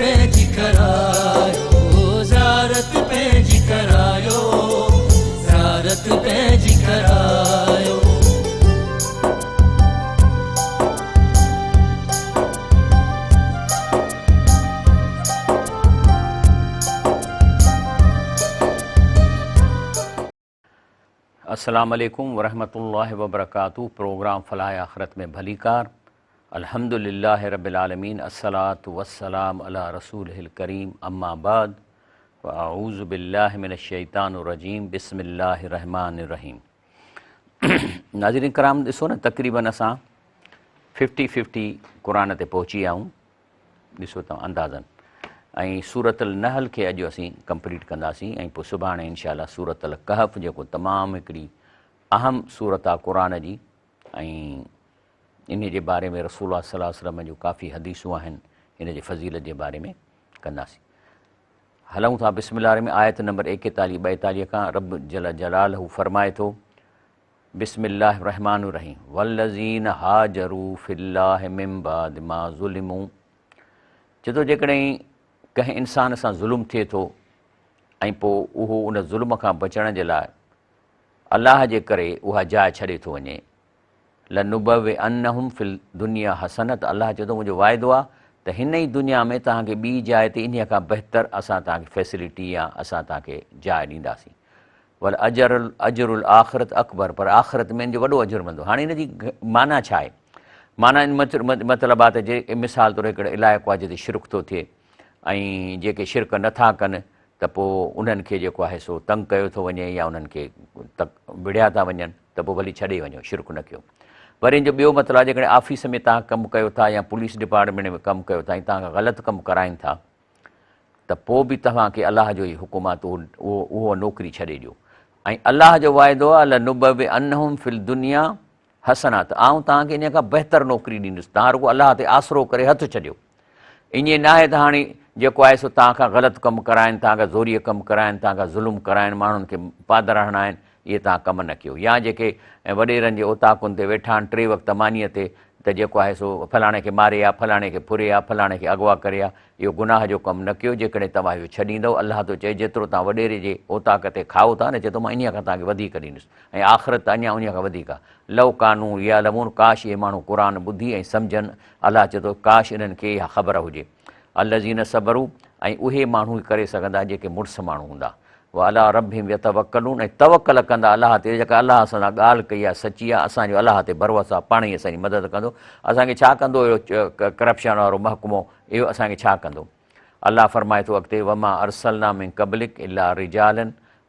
پنهنجي ڪرايو، زيارت پنهنجي ڪرايو، زيارت پنهنجي ڪرايو. السلام عليڪم ورحمة الله وبرڪاته پروگرام فلاح آخرت ۾ ڀليڪار الحمد لله رب العالمين الصلاة والسلام علي رسوله الڪريم اما بعد فاعوذ بالله من الشيطان الرجيم بسم الله الرحمن الرحيم ناظرين کرام ڏسو نه تقريبا اسان 50 50 قرآن تي پهچي ويا آهيون ڏسو ته اندازن ۽ سورة النحل کي اڄ اسين ڪمپليٽ ڪنداسين ۽ پوء سڀاڻي انشاء الله سورة الڪهف جيڪو تمام هڪڙي اهم سورت آ قرآن جي ۽ ان جي باري ۾ رسول الله صلي الله عليه وسلم جون ڪافي حديثون آهن ان جي فضيلت جي باري ۾ ڪنداسين هلون ٿا بسم الله الرحمن آيت نمبر 41 42 کان رب جل جلاله فرمائي ٿو بسم الله الرحمٰن الرحيم والذين هاجروا في الله من بعد ما ظلموا چي ٿو جيڪڏهن ڪنهن انسان سان ظلم ٿئي ٿو ۽ پوء اهو ان ظلم کان بچڻ جي لاء الله جي ڪري اها جاء ڇڏي ٿو وڃي لنبوئنهم في الدنيا حسنه ته الله چي ٿو منهنجو واعدو آهي ته هن ئي دنيا ۾ توهان کي ٻي جاء تي انهيء کان بهتر اسان توهان کي فيسلٽي يا اسان توهان کي جاء ڏينداسين والاجر اجر الاخرت اڪبر پر آخرت ۾ ان جو وڏو اجر ملندو. هاڻي ان جي معنيٰ ڇا آهي؟ معنيٰ ان مطلب آهي ته جي مثال طور هڪڙو علائقو آهي جتي شرڪ ٿو ٿئي ۽ جيڪي شرڪ نه ٿا ڪن ته پوء انهن کي جيڪو آهي سو تنگ ڪيو ٿو وڃي يا انهن کي وڙهيا ٿا وڃن ته پوء ڀلي ڇڏي وڃو شرڪ نه ڪيو. وري ان جو ٻيو مطلب آهي جيڪڏهن آفيس ۾ توهان ڪم ڪيو ٿا يا پوليس ڊپارٽمينٽ ۾ ڪم ڪيو ٿا ۽ توهان کان غلط ڪم ڪرائين ٿا ته پوء به توهان کي الله جو ئي حڪم آهي ته اهو اهو نوڪري ڇڏي ڏيو ۽ الله جو واعدو آهي لنبوئنهم في الدنيا حسنه ته آئون توهان کي ان کان بهتر نوڪري ڏيندس توهان رڳو الله تي آسرو ڪري هٿ ڇڏيو ائين ناهي ته هاڻي جيڪو آهي سو توهان کان غلط ڪم ڪرائن توهان کان زوريء ڪم ڪرائن توهان کان ظلم ڪرائن ماڻهن کي پادر هڻائن اهي توهان ڪم نه ڪيو يا جيڪي وڏيرن جي اوطاقن تي ويٺا آهن ٽي وقت مانيء تي ته جيڪو آهي سو فلاڻي کي ماري آ فلاڻي کي ڦري آ فلاڻي کي اغوا ڪري آ اهو گناهه جو ڪم نه ڪيو جيڪڏهن توهان اهو ڇڏيندؤ الله ٿو چئي جيترو توهان وڏيري جي اوطاق تي کائو ٿا نه چئي ٿو مان انهيء کان توهان کي وڌيڪ ڏيندس ۽ آخرت ته اڃا انهيء کان وڌيڪ آ لو ڪانو يعلمون ڪاش اهي ماڻهو قرآن ٻڌي ۽ سمجهن الله چئي ٿو ڪاش انهن کي اها خبر هجي الذين صبروا ۽ اهي ماڻهو ئي ڪري سگهندا جيڪي مڙس ماڻهو هوندا وعلي ربهم يتوڪلون ۽ توڪل ڪندا الله تي جيڪا الله اسان سان ڳالهه ڪئي آهي سچي آهي اسان جو الله تي ڀروسو آهي پاڻ ئي اسان جي مدد ڪندو اسان کي ڇا ڪندو اهو ڪرپشن وارو محڪمو اهو اسان کي ڇا ڪندو الله فرمائي ٿو اڳتي وما ارسلنا من قبلک الا رجالا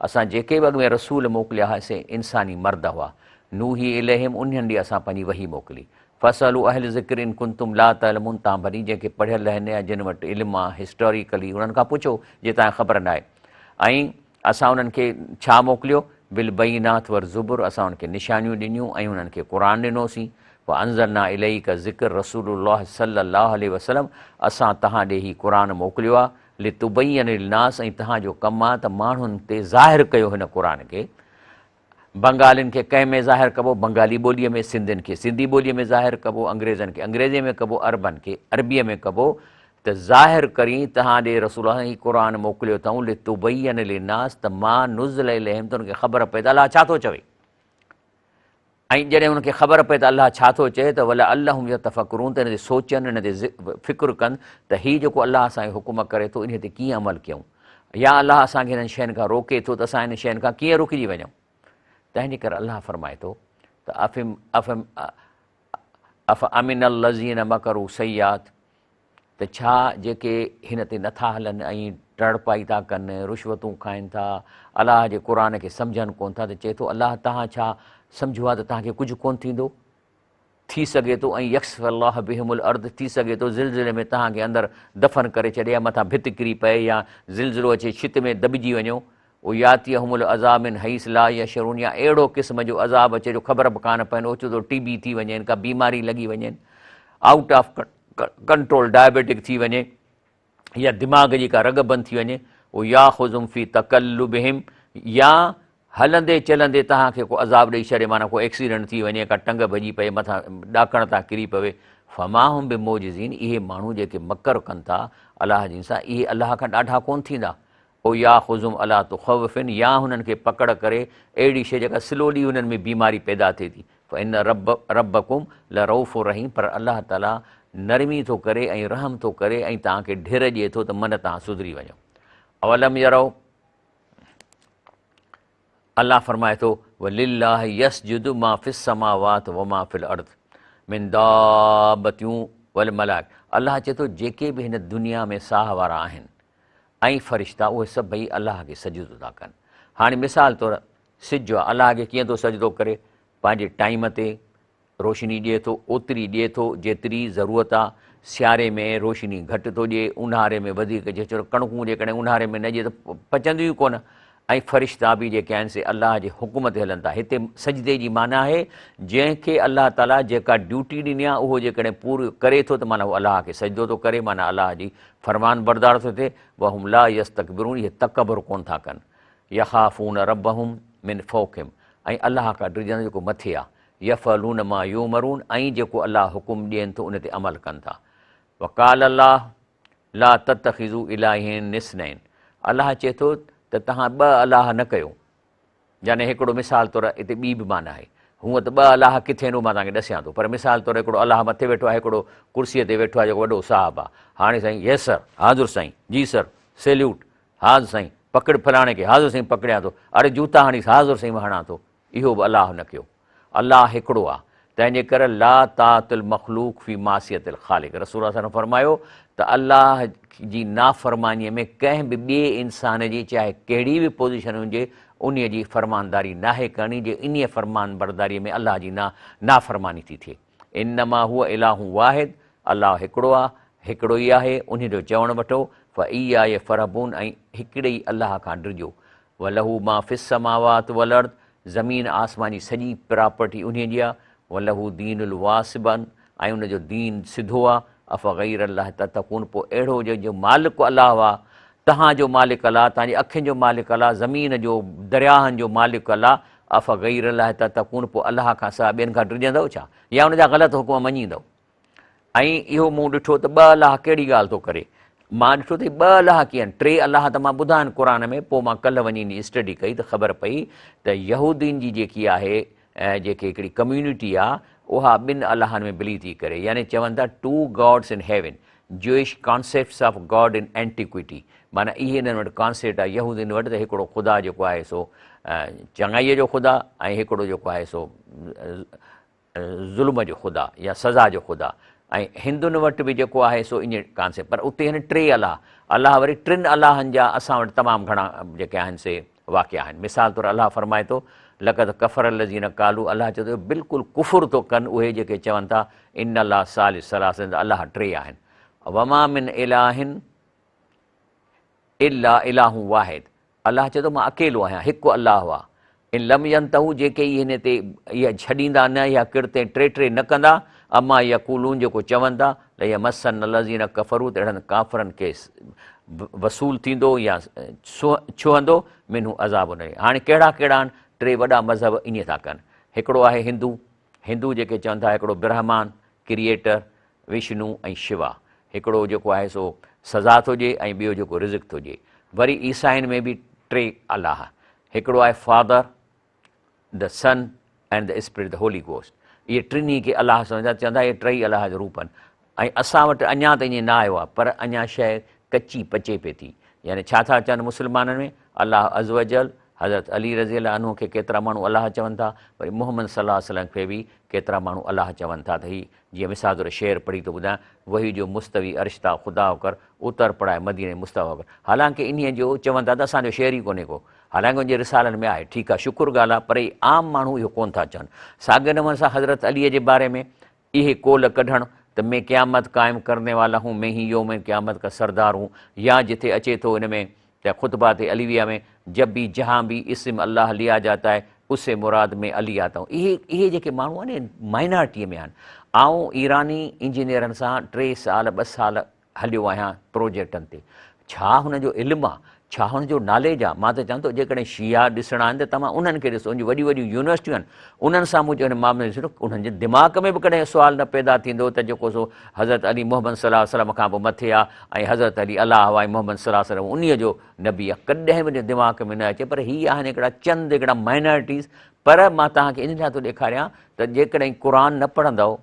اسان جيڪي به اڳ ۾ رسول موڪليا هئا سي انساني مرد هئا نوحي اليهم انهن ڏي اسان پنهنجي وحي موڪلي فاسألوا اهل الذڪر ان ڪنتم لا تعلمون تان ڀلي جنهن کي پڙهيل آهن يا جن وٽ علم آهي هسٽاريڪلي انهن کان پڇو جي توهان کي خبر ناهي ۽ اسان انهن کي ڇا موڪليو؟ بالبينات والزبر اسان انهن کي نشانيون ڏنيون ۽ انهن کي قرآن ڏنوسين وانزلنا اليک الذڪر رسول الله صلي الله عليه وسلم اسان توهان ڏي هي قرآن موڪليو آهي لتبين للناس ۽ توهان جو ڪم آهي ته ماڻهن تي ظاهر ڪيو هن قرآن کي بنگالين کي ڪنهن ۾ ظاهر ڪبو؟ بنگالي ٻوليء ۾، سنڌين کي سنڌي ٻوليء ۾ ظاهر ڪبو، انگريزن کي انگريزيء ۾ ڪبو، عربن کي عربيء ۾ ڪبو ته ظاهر ڪرين تهان ڏي رسول الله هي قرآن موڪليو اٿئون لتبين للناس ته ما نزل اليهم ته انهن کي خبر پئي ته الله ڇا ٿو چوي ۽ جڏهن انهن کي خبر پئي ته الله ڇا ٿو چئي ته ولعلهم يتفڪرون ته ان تي سوچن ان تي فڪر ڪن ته هي جيڪو الله اسان کي حڪم ڪري ٿو انهي تي ڪيئن عمل ڪيون يا الله اسان کي هنن شين کان روڪي ٿو ته اسان هن شين کان ڪيئن رڪجي وڃون؟ تنهن جي ڪري الله فرمائي ٿو ته افم افم اف امن الذين مڪروا سيئات ته ڇا جيڪي هن تي نٿا هلن ۽ ٽڙپائي ٿا ڪن رشوتون کائن ٿا الله جي قرآن کي سمجهن ڪون ٿا ته چئي ٿو الله تهان ڇا سمجهيو آهي ته تهان کي ڪجهه ڪون ٿيندو ٿي سگهي ٿو ۽ يخسف الله بهم الارض ٿي سگهي ٿو زلزلي ۾ توهان کي اندر دفن ڪري ڇڏي يا مٿان ڀت ڪري پئي يا زلزلو اچي ڇت ۾ دٻجي وڃو او ياتيهم العذاب من حيث لا يشعرون يا اهڙو قسم جو عذاب اچي جو خبر به ڪانه پين اوچتو ٽي بي ٿي وڃين ڪا بيماري لڳي وڃين آئوٽ آف ڪنٽرول ڊائبيٽڪ ٿي وڃي يا دماغ جي ڪا رڳ بند ٿي وڃي، او ياخذهم في تقلبهم يا هلندي چلندي توهان کي ڪو عذاب ڏئي ڇڏي معنيٰ ڪو ايڪسيڊنٽ ٿي وڃي، ڪا ٽنگ ڀڄي پئي، مٿان ڏاڪڻ تان ڪري پوي، فما هم بمعجزين اهي ماڻهو جيڪي مڪر ڪن ٿا الله جي سان اهي الله کان ڏاڍا ڪونه ٿيندا. او ياخذهم علي تخوف يا هنن کي پڪڙ ڪري اهڙي شيء جيڪا سلولي هنن ۾ بيماري پيدا ٿئي ٿي. فان رب ربڪم لرؤف رحيم پر الله تعالي نرمي ٿو ڪري ۽ رحم ٿو ڪري ۽ توهان کي ڍر ڏئي ٿو ته من توهان سڌري وڃو. اولم يروا الله فرمائي ٿو، ولله يسجد ما في السماوات وما في الارض من دابة والملائڪ الله چئي ٿو جيڪي به هن دنيا ۾ ساهه وارا آهن ۽ فرشتا اهي سڀئي الله کي سجدو ٿا ڪن. هاڻي مثال طور سج آهي الله کي ڪيئن ٿو سجدو ڪري؟ پنهنجي ٽائيم تي روشني ڏئي ٿو، اوتري ڏئي ٿو جيتري ضرورت آ، سياري ۾ روشني گهٽ ٿو ڏئي، اونهاري ۾ وڌيڪ ڇو ته ڪڻڪون جيڪڏهن اونهاري ۾ نه ڏئي ته پچنديون ئي ڪونه ۽ فرشتا به جيڪي آهن سي الله جي حڪم تي هلن ٿا. هتي سجدي جي معنيٰ آهي جنهن کي الله تعاليٰ جيڪا ڊيوٽي ڏني آ اهو جيڪڏهن پورو ڪري ٿو ته معنيٰ هو الله کي سجدو ٿو ڪري معنيٰ الله جي فرمانبردار ٿو ٿئي، وهم لا يستڪبرون اهي تڪبر ڪونه ٿا ڪن، يخافون ربهم من فوقهم ۽ الله کان ڊڄن ٿا جيڪو مٿي آ، يفعلون ما يؤمرون ۽ جيڪو الله حڪم ڏين ٿو ان تي عمل ڪن ٿا. وقال الله لا تتخذوا الٰهين اثنين الله چئي ٿو ته توهان ٻه الله نه ڪيو يعني هڪڙو مثال طور اتي ٻي به معنيٰ آهي هونء ته ٻه الله ڪٿي آهن اهو مان توهان کي ڏسيان ٿو پر مثال طور هڪڙو الله مٿي ويٺو آهي هڪڙو ڪرسيء تي ويٺو آهي جيڪو وڏو صاحب آهي هاڻي سائين يس سر حاضر سائين جي سر سيليوٽ حاضر سائين پڪڙ فلاڻي کي حاضر سائين پڪڙيان ٿو اڙي جوتا هڻيس حاضر سائين مان هڻان ٿو اهو به الله نه ڪيو. الله هڪڙو آ، تنهن جي ڪري لا طاعت المخلوق في معصيت الخالق رسول الله صلي الله عليه وسلم فرمايو ته الله جي نافرمانيء ۾ ڪنهن به ٻئي انسان جي چاهي ڪهڙي به پوزيشن هجي انهيء جي فرمانداري ناهي ڪرڻي جي انهيء فرمانبرداريء ۾ الله جي نافرماني ٿي ٿئي. انما هو اله واحد الله هڪڙو آ، هڪڙو ئي آهي، انهيء جو چوڻ وٺو، فاياي فارهبون ۽ هڪڙي ئي الله کان ڊڄو. وله ما في السماوات والارض زمين آسمان جي سڄي پراپرٽي انهيء جي آهي، وله دين الواصب ۽ ان جو دين سڌو آهي، افغير الله تتقون پوء اهڙو جنهن جو مالڪ الله آهي، توهان جو مالڪ الله، توهان جي اکين جو مالڪ الله، زمين جو، درياهن جو مالڪ الله، افغير الله تتقون پوء الله کان سواء ٻين کان ڊڄندؤ ڇا؟ يا ان جا غلط حڪم مڃيندؤ؟ ۽ اهو مون ڏٺو ته ٻه الله ڪهڙي ڳالهه ٿو ڪري. مان ڏٺو ته هي ٻه الله ڪيئن آهن؟ ٽي الله ته مان ٻڌا آهن قرآن ۾، پوء مان ڪلهه وڃي ان جي اسٽڊي ڪئي ته خبر پئي ته يهودين جي جيڪي آهي جيڪي هڪڙي ڪميونٽي آ اها ٻن الهن ۾ بليو ٿي ڪري يعني چون ٿا two gods in heaven, Jewish concepts of God in antiquity معنيٰ اهي انهن وٽ ڪانسيپٽ آ يهودين وٽ ته هڪڙو خدا جيڪو آهي سو چڱائيء جو خدا ۽ هڪڙو جيڪو آهي سو ظلم جو خدا يا سزا جو خدا ۽ هندن وٽ به جيڪو آهي سو ائين ڪانسيپٽ پر اتي آهن ٽي الله الله وري ٽن اللهن جا اسان وٽ تمام گهڻا جيڪي آهن سي واقعا آهن مثال طور الله فرمائي ٿو لقد ڪفر الذين قالوا الله چئي ٿو بلڪل ڪفر ٿو ڪن اهي جيڪي چون ٿا ان الله ثالث ثلاثه الله ٽي آهن وما من اله الا اله واحد الله چئي ٿو مان اڪيلو آهيان، هڪ الله آ. ان لم ينتهو جيڪي اهي هن تي اها ڇڏيندا نه اها ڪرت ۽ ٽي ٽي نه ڪندا، عما يقولون جيڪو چون ٿا، ليمسن الذين ڪفروا ته اهڙن ڪافرن کي وصول ٿيندو يا ڇهندو منه عذاب اليم. هاڻي ڪهڙا ڪهڙا آهن؟ ٽي وڏا مذهب ائين ٿا ڪن. هڪڙو آهي هندو، هندو جيڪي چون ٿا هڪڙو برهمان، Creator، Vishnu ۽ Shiva, هڪڙو جيڪو آهي سو سزا ٿو ڏئي ۽ ٻيو جيڪو رزق ٿو ڏئي. وري عيسائين ۾ به ٽي الله، هڪڙو آهي Father, the Son and the Spirit, the Holy Ghost. اهي ٽنهي کي الله سمجهندا، چوندا اهي ٽئي الله جا روپ آهن. ۽ اسان وٽ اڃا ته ائين نه آيو آهي، پر اڃا شيء ڪچي پچي پئي ٿي. يعني ڇا ٿا چون مسلمانن ۾ الله عزوجل، حضرت علي رضي الله عنه کي ڪيترا ماڻهو الله چون ٿا، وري محمد صلي الله عليه وسلم کي به ڪيترا ماڻهو الله چون ٿا ته هي جيئن مثال طور شعر پڙهي ٿو ٻڌايان، وحي جو مستوي عرش تا خدا ڪر، اتر پڙهائي مديني مصطفيٰ ڪر. حالانڪه انهيء جو چون ٿا ته اسان جو شعر ئي ڪونهي ڪو. حالانڪه ان جي رسالن ۾ آهي. ٺيڪ آهي شڪر ڳالهه آهي پر اهي عام ماڻهو اهو ڪونه ٿا چون. ساڳئي نموني سان حضرت عليء جي باري ۾ اهي قول ڪڍڻ ته مين قيامت قائم ڪرني والا هون، مين هي يوم قيامت کا سردار هون يا جٿي اچي ٿو ان ۾ ته خطبات علويه ۾ جب بي جهان بي اسم الله ليا جاتا هي اس سي مراد مين علي آتا هون اهي اهي جيڪي ماڻهو آهن اهي مائنارٽيء ۾ آهن. آئون ايراني انجنيئرن سان ٽي سال ٻه سال هليو آهيان پروجيڪٽن تي. ڇا هنن جو علم آ؟ ڇا هن جو ناليج آ؟ مان ته چوان ٿو جيڪڏهن شيعا ڏسڻا آهن ته توهان انهن کي ڏسو، ان جون وڏيون وڏيون يونيورسٽيون آهن، انهن سان منهنجو هن معاملي ۾ ڏسو انهن جي دماغ ۾ به ڪڏهن سوال نه پيدا ٿيندو ته جيڪو سو حضرت علي محمد صلي الله عليه وسلم کان به مٿي آ ۽ حضرت علي الله آ ۽ محمد صلي الله عليه وسلم انهيء جو نبي آ، ڪڏهن به دماغ ۾ نه اچي پر هي آهن هڪڙا چند هڪڙا مائنارٽيز پر مان توهان کي ان لاء ٿو ڏيکاريان ته جيڪڏهن قرآن نه پڙهندؤ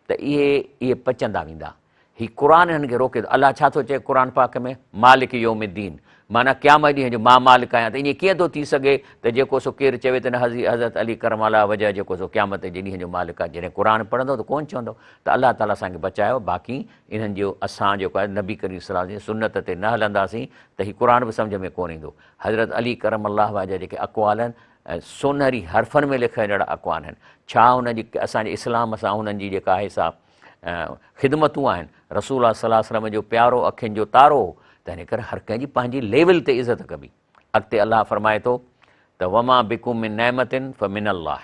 ته اهي اهي پچندا ويندا. هي قرآن هنن کي روڪي ٿو. الله ڇا ٿو چئي قرآن پاڪ ۾؟ مالڪ يوم الدين معنيٰ قيامت ڏينهن جو مان مالڪ آهيان ته ائين ڪيئن ٿو ٿي سگهي ته جيڪو سو ڪير چوي ته نه حضرت علي ڪرم الله وجهه جيڪو سو قيامت جي ڏينهن جو مالڪ آهي. جڏهن قرآن پڙهندؤ ته ڪونه چوندؤ ته الله تعاليٰ اسان کي بچايو باقي انهن جو اسان جيڪو آهي نبي ڪريم صلي الله عليه وسلم جي سنت تي نه هلنداسين ته هي قرآن به سمجهه ۾ ڪونه ايندو. حضرت علي ڪرم الله وجهه جيڪي اقوال آهن ۽ سونهري حرفن ۾ لکجندڙ اقوال آهن. ڇا هن جي اسان جي اسلام سان هنن جي جيڪا آهي سا خدمتون آهن. رسول الله صلي الله عليه وسلم جو پيارو اکين جو تارو هو، تنهن ڪري هر ڪنهن جي پنهنجي ليول تي عزت ڪبي. اڳتي الله فرمائي ٿو ته وما بڪم من نعمت فمن الله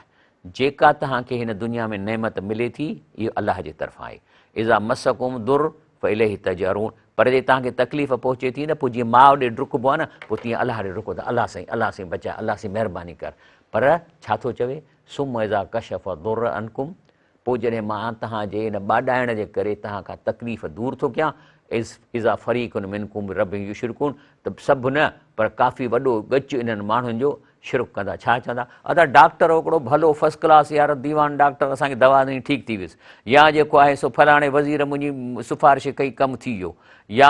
جيڪا توهان کي هن دنيا ۾ نعمت ملي ٿي اهو الله جي طرفان آهي. اذا مسڪم ضر فاليه تجأرون پر جي توهان کي تڪليف پهچي ٿي نه پوء جيئن ماء ڏي ڊڪبو آهي نه پوء تيئن الله ڏي ڊڪو ته الله سائين الله سائين بچاء الله سائين مهرباني ڪر پر ڇا ٿو چوي ثم اذا ڪشف الضر عنڪم پوء جڏهن مان توهان جي ان ٻاڏائڻ جي ڪري توهان کان تڪليف دور ٿو ڪيان اذا فريق منڪم بربهم يشرڪون ته سڀ نه پر ڪافي وڏو ڳچ انهن ماڻهن جو شرڪ ڪندا ڇا چوندا ادا ڊاڪٽر هڪڙو ڀلو فرسٽ ڪلاس يار ديوان ڊاڪٽر اسان کي دوا ڏني ٺيڪ ٿي ويس يا جيڪو آهي سو فلاڻي وزير منهنجي سفارش ڪئي ڪم ٿي ويو يا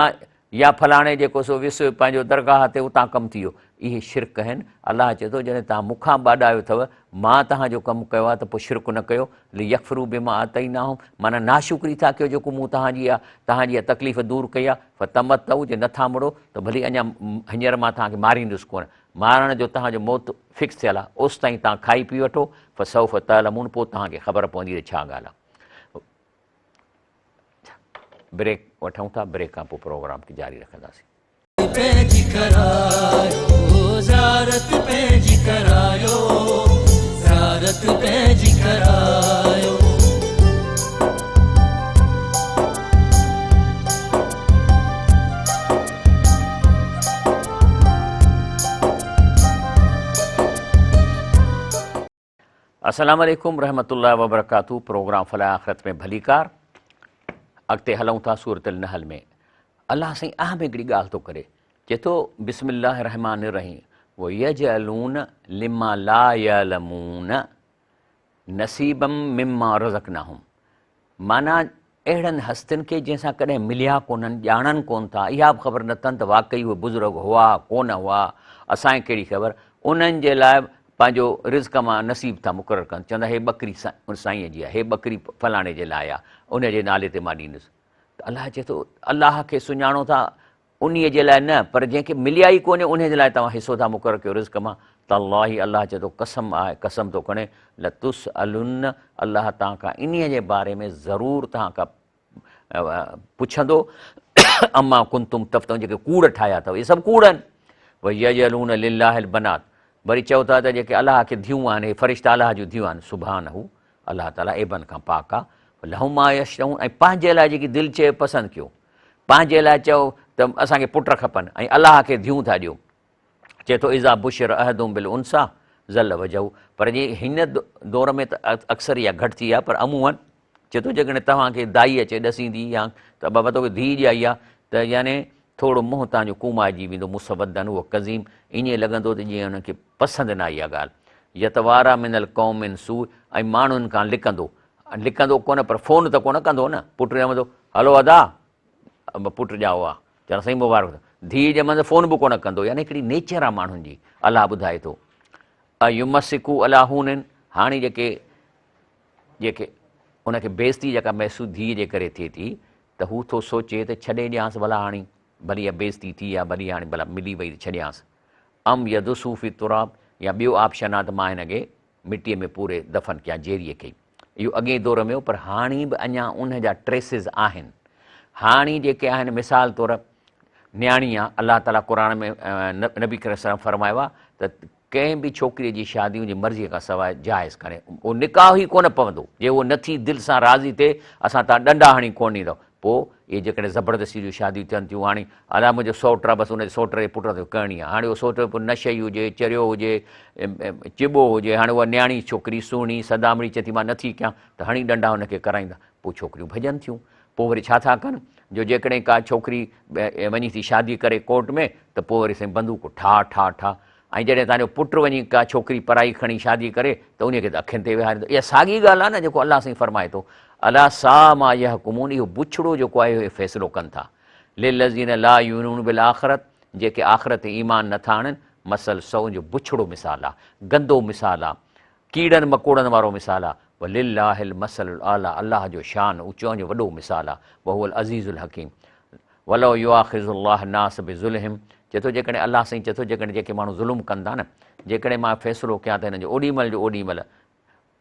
يا فلاڻي جيڪو سو ويس پنهنجو درگاهه تي اتان ڪم ٿي ويو اهي شرڪ آهن الله چئي ٿو جڏهن توهان مون کان ٻاڏايو اٿو مان توهان جو ڪم ڪيو آهي ته پوء شرڪ نه ڪيو ليڪفروا بما آتيناهم معنيٰ ناشڪري ٿا ڪيو جيڪو مون توهان جي توهان جي تڪليف دور ڪئي آهي فتمتعوا جي نٿا مڙو ته ڀلي اڃا هينئر مان توهان کي ماريندس ڪونه مارڻ جو توهان جو موت فڪس ٿيل آهي، اوستائين توهان کائي پي وٺو، فسوف تعلمون پوء توهان کي خبر پوندي ته ڇا ڳالهه آهي. بريڪ وٺون ٿا، بريڪ کان پوء پروگرام کي جاري رکنداسين. پنهنجي ڪرايو زيارت پنهنجي ڪرايو زيارت پنهنجي ڪرايو. السلام عليڪم رحمة الله وبرڪاته پروگرام فلاح آخرت ۾ ڀليڪار اڳتي هلون ٿا سورة النحل ۾ الله سائين اهم هڪڙي ڳالهه ٿو ڪري چئي ٿو بسم الله الرحمن الرحيم ويجعلون لما لا يعلمون نصيبا مما رزقناهم معنيٰ اهڙن هستين کي جنهن سان ڪڏهن مليا ڪونهن، ڄاڻن ڪونه ٿا، اها به خبر نه اٿن ته واقعي اهي بزرگ هئا ڪونه هئا، اسان کي ڪهڙي خبر، انهن جي لاء پنهنجو رزق مان نصيب ٿا مقرر ڪن، چوندا هي ٻڪري سائينء جي آهي، هي ٻڪري فلاڻي جي لاء آهي، ان جي نالي تي مان ڏيندس. ته الله چئي ٿو، الله کي سڃاڻو ٿا، انهيء جي لاء نه، پر جنهن کي مليا ئي ڪونهي، انهيء جي لاء توهان حصو ٿا مقرر ڪيو رزق مان. تالله، الله چئي ٿو، قسم آهي، قسم ٿو کڻي، لتسألن، الله توهان کان انهيء جي باري ۾ ضرور توهان کان پڇندو، عما ڪنتم تفترون، جيڪي ڪوڙ ٺاهيا اٿو، اهي سڀ ڪوڙ آهن. ويجعلون لله البنات، وري چئو ٿا ته جيڪي الله کي ڌيون آهن، اهي فرشتا الله جون ڌيون آهن، سبحانه، الله تعاليٰ عيبن کان پاڪ آهي. لهم ما يشتهون، ۽ پنهنجي لاء جيڪي دل چئي پسند ڪيو. پنهنجي لاء چئو ته اسان کي پٽ کپن ۽ الله کي ڌيون ٿا ڏيو. چئي ٿو اذا بشر احدهم بالانثيٰ ظل وجهه پر جي هن دور ۾ ته اڪثر اها گهٽ ٿي آهي پر عموماً چئي ٿو جيڪڏهن توهان کي دائي اچي ڏسيندي يا ته بابا توکي ڌيء ڄائي آهي ته يعني ٿورو منهن توهان جو ڪومائجي ويندو مسودا هو ڪظيم ائين لڳندو ته جيئن هن کي پسند نه آئي اها ڳالهه يتواريٰ من القوم من سوء ۽ ماڻهن کان لڪندو لڪندو ڪونه پر فون ته ڪونه ڪندو نه پٽ ڄمندو هلو ادا پٽ ڄائو آ چوندو سائين مبارڪ ڌيء ڄمندو فون به ڪونه ڪندو يعني هڪڙي نيچر آ ماڻهن جي الله ٻڌائي ٿو ايمسڪو علا هونن هاڻي جيڪي جيڪي ان کي بيعزتي جيڪا محسوس ڌيء جي ڪري ٿئي ٿي ته هو ٿو سوچي ته ڇڏي ڏيانس ڀلا هاڻي ڀلي اها بيعزتي ٿي آ ڀلي هاڻي ڀلا ملي وئي ته ڇڏيانس ام يدسو في التراب يا ٻيو آپشن آ ته مان هن کي مٽيء ۾ پوري دفن ڪيان جيريء کي. اهو اڳئين دور ۾ هو پر هاڻي به اڃا ان جا ٽريسز آهن. هاڻي جيڪي آهن مثال طور نياڻي آ الله تعاليٰ قرآن ۾ نبي ڪريم صلي الله عليه وسلم فرمايو آ ته ڪنهن به ڇوڪريء جي شادي ان جي مرضيء کان سواء جائز ڪانهي. اهو نڪاح ئي ڪونه پوندو جي هوء نٿي دل سان راضي ٿئي اسان تان ڏنڊا هڻي ڪونه ڏيندؤ. پوء اهي جيڪڏهن زبردستي جون شاديون ٿين ٿيون هاڻي ادا منهنجو سئوٽ آهي بس ان جي سئوٽ جي پٽ کي ڪرڻي آهي هاڻي اهو سئوٽ پوء نشئي هجي چريو هجي چٻو هجي هاڻي اها نياڻي ڇوڪري سهڻي سدامڙي چئي ٿي مان نٿي ڪيان ته هڻي ڏنڊا ان کي ڪرائيندا پوء ڇوڪريون ڀڄن ٿيون پوء وري ڇا ٿا ڪن جو جيڪڏهن ڪا ڇوڪري وڃي ٿي شادي ڪري ڪورٽ ۾ ته پوء وري سائين بندوق ٺا ٺا ٺا ۽ جڏهن توهان جو پٽ وڃي ڪا ڇوڪري پرائي کڻي شادي ڪري ته انهيء کي ته اکين تي ويهاريندو. اها ساڳي ڳالهه آهي نه جيڪو الله سائين فرمائي ٿو، الا ساء ما يحڪمون اهو بڇڙو جيڪو آهي اهي فيصلو ڪن ٿا. للذين لا يؤمنون بالاخرة جيڪي آخرت تي ايمان نه ٿا آڻن، مثل سوء جو بڇڙو مثال آهي، گندو مثال آهي، ڪيڙن مڪوڙن وارو مثال آهي. ولله المثل الاعليٰ الله جو شان اوچو ۽ وڏو مثال آهي. وهو العزيز الحڪيم. ولو يؤاخذ الله الناس بظلمهم چئي ٿو جيڪڏهن الله سائين چئي ٿو جيڪڏهن جيڪي ماڻهو ظلم ڪن ٿا نه جيڪڏهن مان فيصلو ڪيان ته هنن جو اوڏي مهل جو اوڏي مهل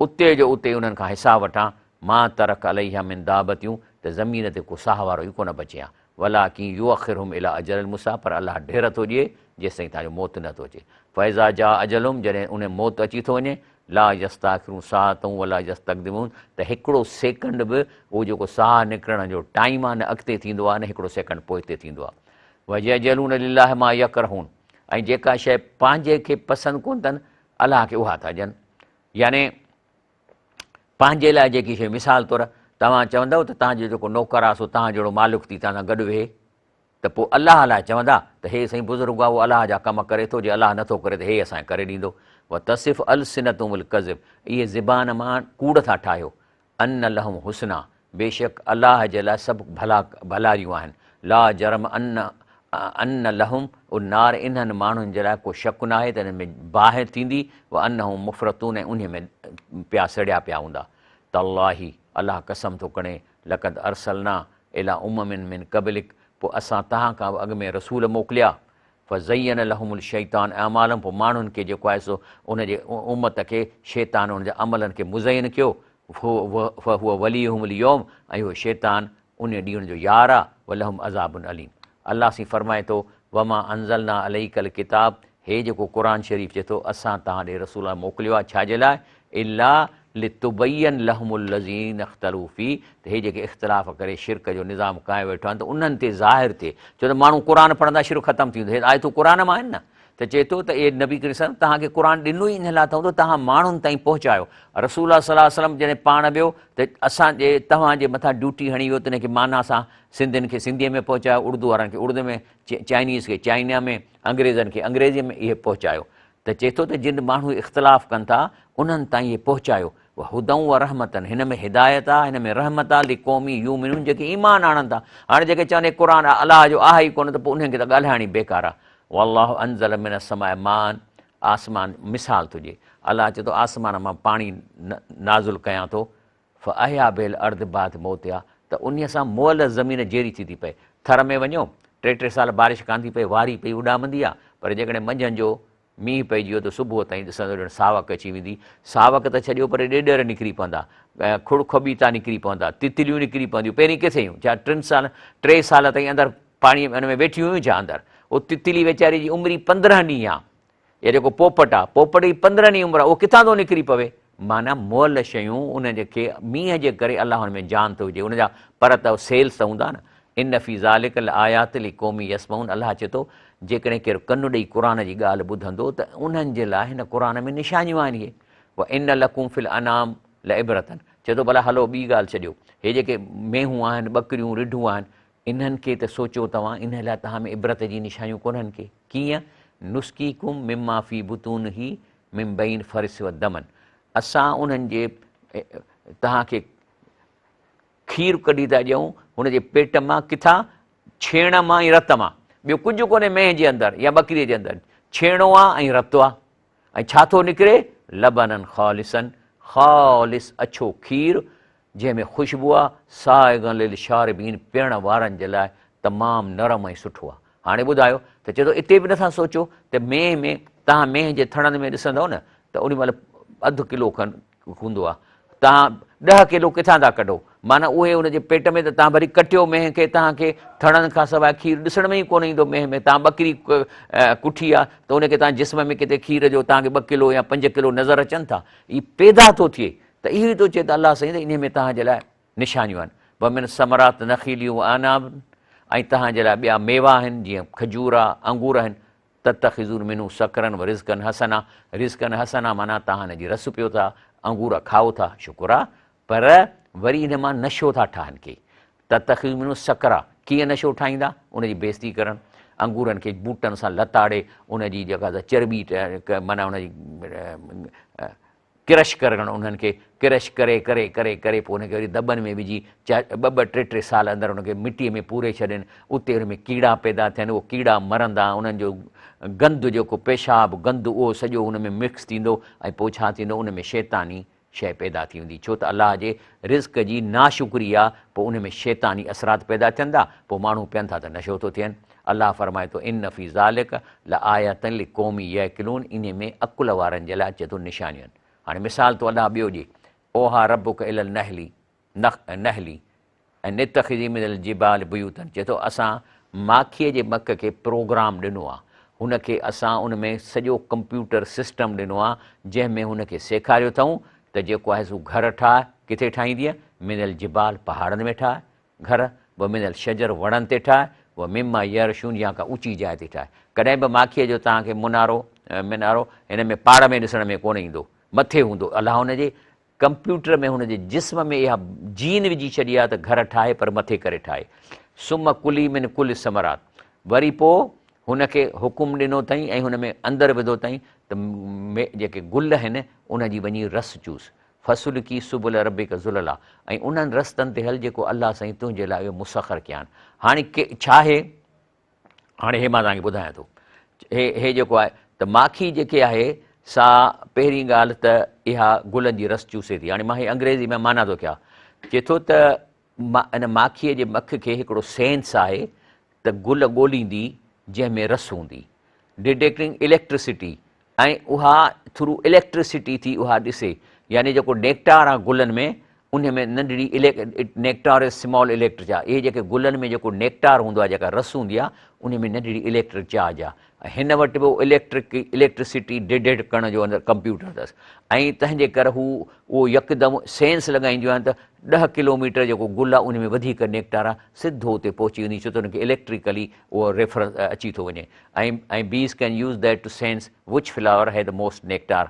اتي جو اتي انهن کان حساب وٺان ما ترڪ عليها من دابتيون ته زمين تي ڪو ساهه وارو ئي ڪونه بچي ها ولڪن يؤخرهم الي اجل مسميٰ پر الله ڍير ٿو ڏئي جيستائين توهان جو موت نه ٿو اچي فاذا جاء اجلهم جڏهن ان موت اچي ٿو وڃي لا يستاخرون ساعة ولا يستقدمون ته هڪڙو سيڪنڊ به اهو جيڪو ساهه نڪرڻ جو ٽائيم آهي نه اڳتي ٿيندو آهي نه هڪڙو سيڪنڊ پوئتي ٿيندو آهي. ويجعلون لله ما يڪرهون ۽ جيڪا شيء پنهنجي کي پسند ڪونه اٿن الله کي اها ٿا ڏين يعني پنهنجي لاء جيڪي شيء مثال طور توهان چوندؤ ته توهان جو جيڪو نوڪر آهي سو توهان جهڙو مالڪ ٿي توهان سان گڏ ويهي ته پوء الله لاء چوندا ته هي سائين بزرگ آهي اهو الله جا ڪم ڪري ٿو جي الله نٿو ڪري ته هي اسان کي ڪري ڏيندو. وتصف السنتهم الڪذب اهي زبان مان ڪوڙ ٿا ٺاهيو. ان لهم حسنا بيشڪ الله جي لاء سڀ ڀلا ڀلاريون آهن. لا جرم ان ان لهم النار انهن ماڻهن جي لاء ڪو شڪ ناهي ته انهن ۾ باهه ٿيندي وانهم مفرطون ۽ انهي ۾ پيا سڙيا پيا هوندا. تالله الله قسم ٿو کڻي لقد ارسلنا الي امم من قبلک پوء اسان توهان کان به اڳ ۾ رسول موڪليا، فزين لهم الشيطان اعمالهم پوء ماڻهن کي جيڪو آهي سو ان جي امت کي شيطان ان جي عملن کي مزين ڪيو، فهو وليهم اليوم ۽ اهو شيطان ان ڏينهن جو يار آهي، ولهم عذاب اليم. الله سائين فرمائي ٿو، وما انزلنا عليک الڪتاب هي جيڪو قرآن شريف چئي ٿو اسان توهان ڏي رسول الله موڪليو آهي ڇا جي لاء؟ الا لتبين لهم الذين اختلفوا فيه ته هي جيڪي اختلاف ڪري شرڪ جو نظام قائم ويٺا آهن ته انهن تي ظاهر ٿئي ڇو ته ماڻهو قرآن پڙهندا شرڪ ختم ٿي ويندو هي آيتون قرآن مان آهن نه ته چئي ٿو ته اي نبي ڪريم صلي الله عليه وسلم توهان کي قرآن ڏنو ئي ان لاء اٿئون ته توهان ماڻهن تائين پهچايو رسول الله صلي الله عليه وسلم جڏهن پاڻ ويو ته اسان جي توهان جي مٿان ڊيوٽي هڻي ويو ته ان کي معنيٰ سان سنڌين کي سنڌيء ۾ پهچايو اردو وارن کي اردو ۾ چائنيز کي چائنا ۾ انگريزن کي انگريزيء ۾ اهي پهچايو ته چئي ٿو ته جن ماڻهو اختلاف ڪن ٿا انهن تائين اهي پهچايو، وهدًا ورحمة هن ۾ هدايت آهي هن ۾ رحمت آهي لقوم يؤمنون جيڪي ايمان آڻن ٿا. هاڻي جيڪي چون هي قرآن الله جو آهي ئي ڪونه ته پوء انهن کي ته ڳالهائڻ ئي بيڪار آهي. والله انزل من السماء ماء آسمان مثال ٿو ڏئي الله چئي ٿو آسمان مان پاڻي نازل ڪيان ٿو فاحيا به الارض بعد موتها ته انهيء سان مئل زمين جيئري ٿي ٿي پئي. ٿر ۾ وڃو، ٽي ٽي سال بارش ڪانه ٿي پئي، واري پئي اڏامندي آ، پر جيڪڏهن منجهند جو مينهن پئجي ويو ته صبح تائين ڏسندو ڄڻ ساوڪ اچي ويندي. ساوڪ ته ڇڏيو پر ڏيڏر نڪري پوندا، کڙ کٻيتا نڪري پوندا، تتليون نڪري پونديون. پهرين ڪٿي هيون؟ ڇا ٽن سالن، ٽي سال تائين اندر پاڻيء ۾ ان ۾ ويٺيون هيون ڇا اندر؟ اهو تتلي ويچاري جي عمر ئي 15 ڏينهن آ. يا جيڪو پوپٽ آ، پوپٽ جي 15 ڏينهن عمر آ، اهو ڪٿان ٿو نڪري پوي؟ معنيٰ مئل شيون ان جي کي مينهن جي ڪري الله ان ۾ جان ٿو وجهي، ان جا پر ته سيلز ته هوندا نه. ان في ذلک لآيات لقوم يسمعون الله چئي ٿو، جيڪڏهن ڪير ڪن ڏئي قرآن جي ڳالهه ٻڌندو ته انهن جي لاء هن قرآن ۾ نشانيون آهن اهي. وان لڪم في الانعام لعبرة چئي ٿو ڀلا هلو ٻي ڳالهه ڇڏيو، هي جيڪي مينهون آهن، ٻڪريون، رڍون آهن، انهن کي ته سوچيو توهان، انهي لاء توهان ۾ عبرت جي نشانيون ڪونهن ڪي؟ ڪيئن؟ نسقيڪم مما في بطونه من بين فرث و دمن اسان انهن جي توهان کي کير ڪڍي ٿا ڏيون هن جي پيٽ مان ڪٿان؟ ڇيڻ مان ۽ رت مان ٻيو ڪجهه ڪونهي مينهن جي اندر يا ٻڪريء جي اندر ڇيڻو آ ۽ رت آ ۽ ڇا ٿو نڪري؟ لبنا خالصا خالص اڇو کير جنهن ۾ خوشبو آ، سائغا للشاربين پيئڻ وارن جي لاء تمام نرم ۽ سٺو آ. هاڻي ٻڌايو ته چئي ٿو اتي به نٿا سوچو ته مينهن ۾ توهان مينهن جي ٿڻن ۾ ڏسندؤ نه ته اوڏي مهل اڌ ڪلو کن هوندو آ توهان ڏهه ڪلو ڪٿان ٿا ڪڍو معنيٰ اهي ان جي پيٽ ۾ ته توهان ڀلي ڪٽيو مينهن کي توهان کي ٿڻن کان سواء کير ڏسڻ ۾ ئي ڪونه ايندو مينهن ۾ توهان ٻڪري ڪٺي آ ته ان کي توهان جسم ۾ ڪٿي کير جو توهان کي ٻه ڪلو يا پنج ڪلو نظر اچن ٿا هي پيدا ٿو ٿئي ته اهو ئي ٿو چئي ته الله سائين ته انهي ۾ توهان جي لاء نشانيون آهن. ومن الثمرات نخيل و اعناب ۽ توهان جي لاء ٻيا ميوا آهن جيئن کجور آ، انگور آهن، تتخذون منه سڪرا ورزقا حسنا، رزقا حسنا معنيٰ توهان هن جي رس پيو ٿا، انگور کائو ٿا، شڪر آ، پر وري ان مان نشو ٿا ٺاهن ڪي، تتخذون منه سڪرا، ڪيئن نشو ٺاهيندا؟ ان جي بيعزتي ڪرڻ، انگورن کي بوٽن سان لتاڙي ان جي جيڪا چرٻي معنيٰ ان جي ڪرش ڪرڻ انهن کي ڪرش ڪري ڪري ڪري ڪري پوء ان کي وري دٻن ۾ وجهي ٻه ٻه ٽي ٽي سال اندر ان کي مٽيء ۾ پوري ڇڏين اتي ان ۾ ڪيڙا پيدا ٿين اهو ڪيڙا مرندا انهن جو گند جيڪو پيشاب گند اهو سڄو ان ۾ مڪس ٿيندو ۽ پوء ڇا ٿيندو ان ۾ شيطاني شيء پيدا ٿي ويندي ڇو ته الله جي رزق جي ناشڪري آ پوء ان ۾ شيطاني اثرات پيدا ٿين ٿا پوء ماڻهو پين ٿا ته نشو ٿو ٿين الله فرمائي ٿو ان في ذلک لآية لقوم يعقلون انهي ۾ عقل وارن جي لاء اچي ٿو نشانيون هاڻي مثال ٿو الله ٻيو ڏي اوحا ربک الي النحل نحل ان اتخذي من الجبال بيوتا چئي ٿو اسان ماکيء جي مک کي پروگرام ڏنو آ هن کي اسان ان ۾ سڄو ڪمپيوٽر سسٽم ڏنو آ جنهن ۾ هن کي سيکاريو اٿئون ته جيڪو آهي سو گهر ٺاهه ڪٿي ٺاهيندينء من الجبال پهاڙن ۾ ٺاهه گهر، ومن الشجر وڻن تي ٺاهه، ومما يعرشون يا ڪا اوچي جاء تي ٺاهه. ڪڏهن به ماکيء جو توهان کي منارو، منارو، هن ۾ پاڙ ۾ ڏسڻ ۾ ڪونه ايندو، مٿي هوندو. الله هن جي ڪمپيوٽر ۾ هن جي جسم ۾ اها جين وجهي ڇڏي آهي ته گهر ٺاهي پر مٿي ڪري ٺاهي. ثم ڪلي من ڪل الثمرات وري پوء هن کي حڪم ڏنو اٿائين ۽ هن ۾ اندر وڌو اٿائين ته جيڪي گل آهن ان جي وڃي رس چوس. فسلڪي سبل ربڪ ذللا ۽ انهن رستن تي هل جيڪو الله سائين تنهنجي لاء اهي مسخر ڪيا آهن. هاڻي ڪي ڇا آهي؟ هاڻي هي مان توهان کي ٻڌايان ٿو. هي هي جيڪو آهي ته ماکي جيڪي آهي سا پهرين ڳالهه ته اها گلن جي رس چوسي ٿي. هاڻي مان هي انگريزي ۾ معنيٰ ٿو ڪيان. چئي ٿو ته ان ماکيء جي مک کي هڪڙو سينس آهي ته گل ڳوليندي جنهن ۾ رس هوندي. ڊيٽيڪٽنگ اليڪٽرسٽي ۽ اها ٿرو اليڪٽرسٽي ٿي اها ڏسي يعني جيڪو نيڪٽار آهي گلن ۾ ان ۾ ننڍڙي نيڪٽار از سمال اليڪٽرڪ چارج اهي جيڪي گلن ۾ جيڪو نيڪٽار هوندو آهي جيڪا رس هوندي آهي ان ۾ ننڍڙي اليڪٽرڪ چارج آهي ۽ هن وٽ به اليڪٽرڪ اليڪٽرسٽي ڊيٽيڪٽ ڪرڻ جو اندر ڪمپيوٽر اٿس ۽ تنهن جي ڪري هو اهو يڪدم سينس لڳائينديون آهن ته ڏهه ڪلوميٽر جيڪو گل آهي ان ۾ وڌيڪ نيڪٽار آهي سڌو اتي پهچي ويندي ڇو ته ان کي اليڪٽريڪلي اهو ريفرنس اچي ٿو وڃي ۽ ۽ bees can use that to sense which flower has the most nectar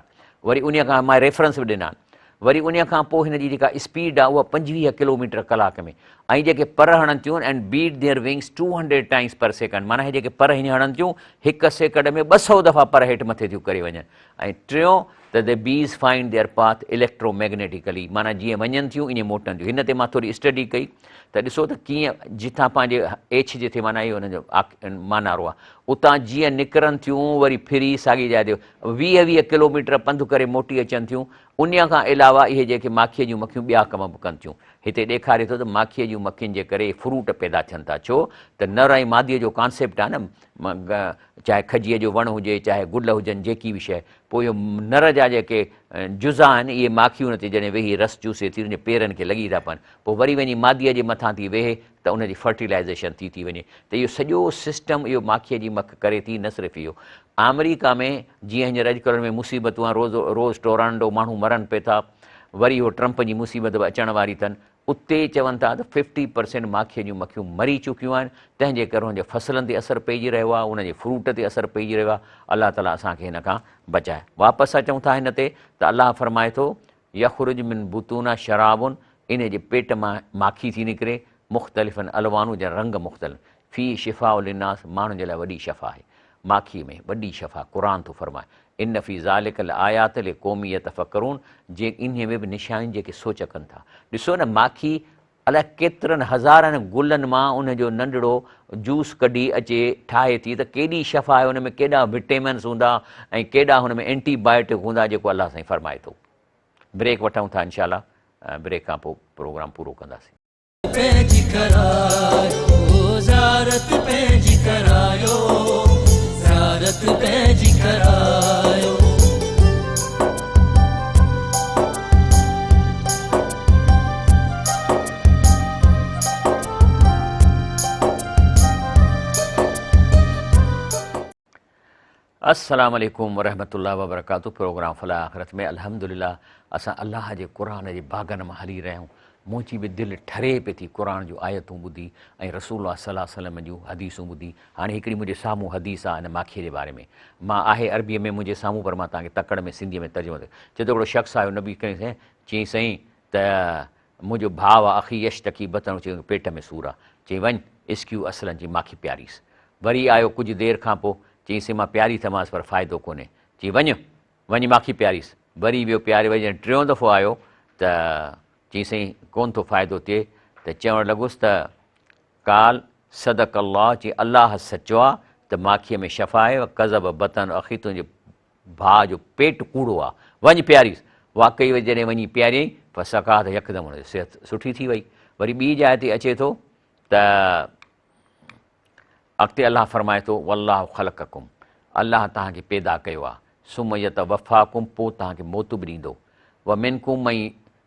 وري انهيء کان مان ريفرنس به ڏنا وري انهيء کان پوء هن جي جيڪا اسپيڊ آهي اها 25 ڪلوميٽر ڪلاڪ ۾ ۽ جيڪي پر هڻن ٿيون and beat their wings 200 times per second معنيٰ هي جيڪي پر هيئن هڻن ٿيون هڪ سيڪنڊ ۾ 200 دفعا پر هيٺ مٿي ٿيون ڪري وڃن ۽ ٽيون ته the bees find their path electromagnetically معنيٰ جيئن وڃن ٿيون ائين موٽن ٿيون. هن تي مان ٿوري اسٽڊي ڪئي ته ڏسو ته ڪيئن جتان پنهنجي ايڇ جتي معنيٰ اهو انهن جو مانارو آهي اتان جيئن نڪرن ٿيون وري ڦري ساڳي جاء تي 20 20 ڪلوميٽر پنڌ ڪري موٽي اچن ٿيون. انهيء کان علاوه اهي جيڪي ماکيء جون مکيون ٻيا ڪم به ڪن ٿيون. هتي ڏيکاري ٿو ته ماکيء جون مکين جي ڪري فروٽ پيدا ٿين ٿا ڇو ته نر ۽ ماديء جو ڪانسيپٽ آهي نه چاهي کجيء جو وڻ هجي چاهي گل هجن جيڪي به شيء پوء اهو نر جا جيڪي جزا آهن، اهي ماکي ان تي جڏهن ويهي رس چوسي ٿي، ان جي پيرن کي لڳي ٿا پون، پوء وري وڃي ماديء جي مٿان ٿي ويهي ته ان جي فرٽيلائيزيشن ٿي ٿي وڃي ته اهو سڄو سسٽم اهو ماکيء جي مک ڪري ٿي، نه صرف اهو. آمريڪا ۾ جيئن هينئر اڄڪلهه ان ۾ مصيبتون آهن، روز روز ٽورانڊو ماڻهو مرن پئي ٿا، وري اهو ٽرمپ جي مصيبت به اچڻ واري اٿن، اتي چون ٿا ته ففٽي پرسينٽ ماکيء جون مکيون مري چڪيون آهن، تنهن جي ڪري انهن جي فصلن تي اثر پئجي رهيو آهي، انهن جي فروٽ تي اثر پئجي رهيو آهي، الله تعاليٰ اسان کي هن کان بچائي. واپس اچون ٿا هن تي ته الله فرمائي ٿو، يخرج من بطونها شراب انهي جي پيٽ مان ماکي ٿي نڪري، مختلفا الوانه جا رنگ مختلف، فيه شفاء للناس ماڻهن جي لاء وڏي شفا آهي، ماکيء ۾ وڏي شفا، قرآن ٿو فرمائي، ان في ذلک لآيات لقوم يتفڪرون جي انهي ۾ به نشانيون جيڪي سوچ ڪن ٿا. ڏسو نه ماکي الائي ڪيترن هزارن گلن مان ان جو ننڍڙو جوس ڪڍي اچي ٺاهي ٿي ته ڪيڏي شفا آهي ان ۾ ڪيڏا وٽيمنس هوندا ۽ ڪيڏا هن ۾ اينٽي بائيوٽڪ هوندا جيڪو الله سائين فرمائي ٿو. بريڪ وٺون ٿا انشاء الله بريڪ کان پوء پروگرام پورو ڪنداسين. پنهنجي ڪرايو زيارت پنهنجي ڪرايو زيارت پنهنجي ڪرايو. السلام عليڪم ورحمة الله وبرڪاته پروگرام فلاح آخرت ۾ الحمدلله اسان الله جي قرآن جي باغن مان هلي رهيا آهيون. منهنجي به دل ٺري پئي ٿي قرآن جون آيتون ٻڌي ۽ رسول الله صلي الله عليه وسلم جون حديثون ٻڌي. هاڻي هڪڙي منهنجي سامهون حديث آهي ان ماکيء جي باري ۾. مان آهي عربيء ۾ منهنجي سامهون پر مان توهان کي تڪڙ ۾ سنڌيء ۾ ترجمو ٿو چئي ٿو هڪڙو شخص آيو نبي ڪريم سائين چيائين سائين ته منهنجو ڀاء آ اخي يشتڪي بطنه چيائين ان کي پيٽ ۾ سور آ چيائين وڃ اسڪيو اصلا چيائين ماکي پياريس وري آيو ڪجهه دير کان پوء چيائين سائين مان پياري ٿمانس پر فائدو ڪونهي چيائين وڃ وڃي ماکي پياريس. وري ويو پياري وري جڏهن ٽيون دفعو آيو ته چيائين سائين ڪونه ٿو فائدو ٿئي ته چوڻ لڳس ته قال صدق الله چيائين الله سچو آ ته ماکيء ۾ شفا آهي وڪذب بطن اخي تنهنجي ڀاء جو پيٽ ڪوڙو آ وڃ پياريس. واقعي وري جڏهن وڃي پياريائين فسقاه ته يڪدم هن جي صحت سٺي ٿي وئي. وري ٻي جاء تي اچي ٿو ته. اڳتي الله فرمائي ٿو، والله خلقڪم، الله توهان کي پيدا ڪيو آهي، ثم يتوفاڪم، پوء توهان کي موت به ڏيندو، ومنڪم من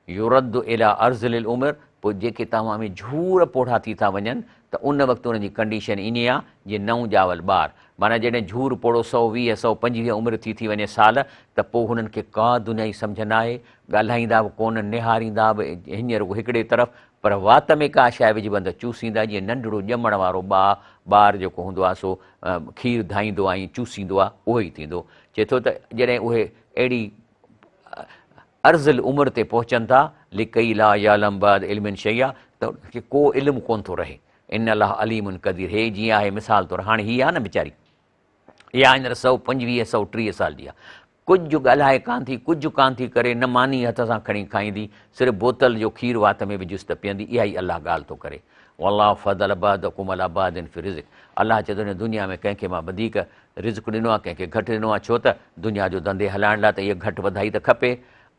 يرد الي ارذل العمر، پوء جيڪي توهان ۾ جهور پوڙها ٿي ٿا وڃن ته ان وقت انهن جي ڪنڊيشن ائين آهي جيئن نئون ڄاول ٻار، معنيٰ جڏهن جهور پوڙهو 120، 125 عمر ٿي ٿي وڃي سال ته پوء هنن کي ڪا دنيائي سمجهه ناهي، ڳالهائيندا به ڪونه، نهاريندا به هينئر رڳو هڪڙي طرف، پر وات ۾ ڪا شيء وجهبن ته چوسيندا، جيئن ننڍڙو ڄمڻ وارو ٻار جيڪو هوندو آهي سو کير ڌائيندو آهي ۽ چوسيندو آهي، اهو ئي ٿيندو. چئي ٿو ته جڏهن اهي اهڙي ارذل عمر تي پهچن ٿا، لڪي لا يعلم بعد علم شيئا، ته انهن کي ڪو علم ڪونه ٿو رهي. ان الله عليم قدير. هي جيئن آهي مثال طور هاڻي هي آهي نه ويچاري، اها هينئر 125، 130 سال جي آهي. ڪجهه ڳالهائي ڪانه ٿي، ڪجهه ڪانه ٿي ڪري، نه ماني هٿ سان کڻي کائيندي، صرف بوتل جو کير وات ۾ وجهيس ته پيئندي، اها ئي الله ڳالهه ٿو ڪري. والله فضل بعضڪم علي بعض في الرزق الله چئي ٿو هن دنيا ۾ ڪنهن کي مان وڌيڪ رزق ڏنو آهي، ڪنهن کي گهٽ ڏنو آهي، ڇو ته دنيا جو ڌنڌي هلائڻ لاء ته اها گهٽ وڌائي ته کپي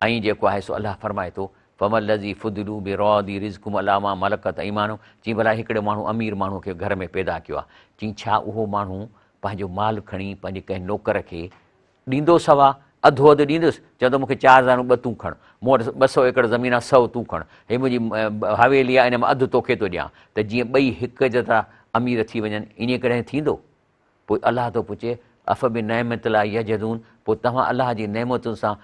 ۽ جيڪو آهي سو الله فرمائي ٿو فما الذي فضلوا برادي رزقهم علي ما ملڪت ايمانهم چين ڀلا هڪڙي ماڻهو امير ماڻهو کي گهر ۾ پيدا ڪيو آهي، چين ڇا اهو ماڻهو پنهنجو مال کڻي پنهنجي ڪنهن نوڪر کي ڏيندو سوا اڌو اڌ ڏيندس، چوندو مون کي چار زارون ٻه تون کڻ، مون وٽ 200 ايڪڙ زمين آ سئو تون کڻ، هي منهنجي حويلي آ ان مان اڌ توکي ٿو ڏيان ته جيئن ٻئي هڪ جيترا امير ٿي وڃن، ائين ڪڏهن ٿيندو؟ پوء الله ٿو پڇي، افبنعمت الله يجحدون پوء توهان الله جي نعمتن سان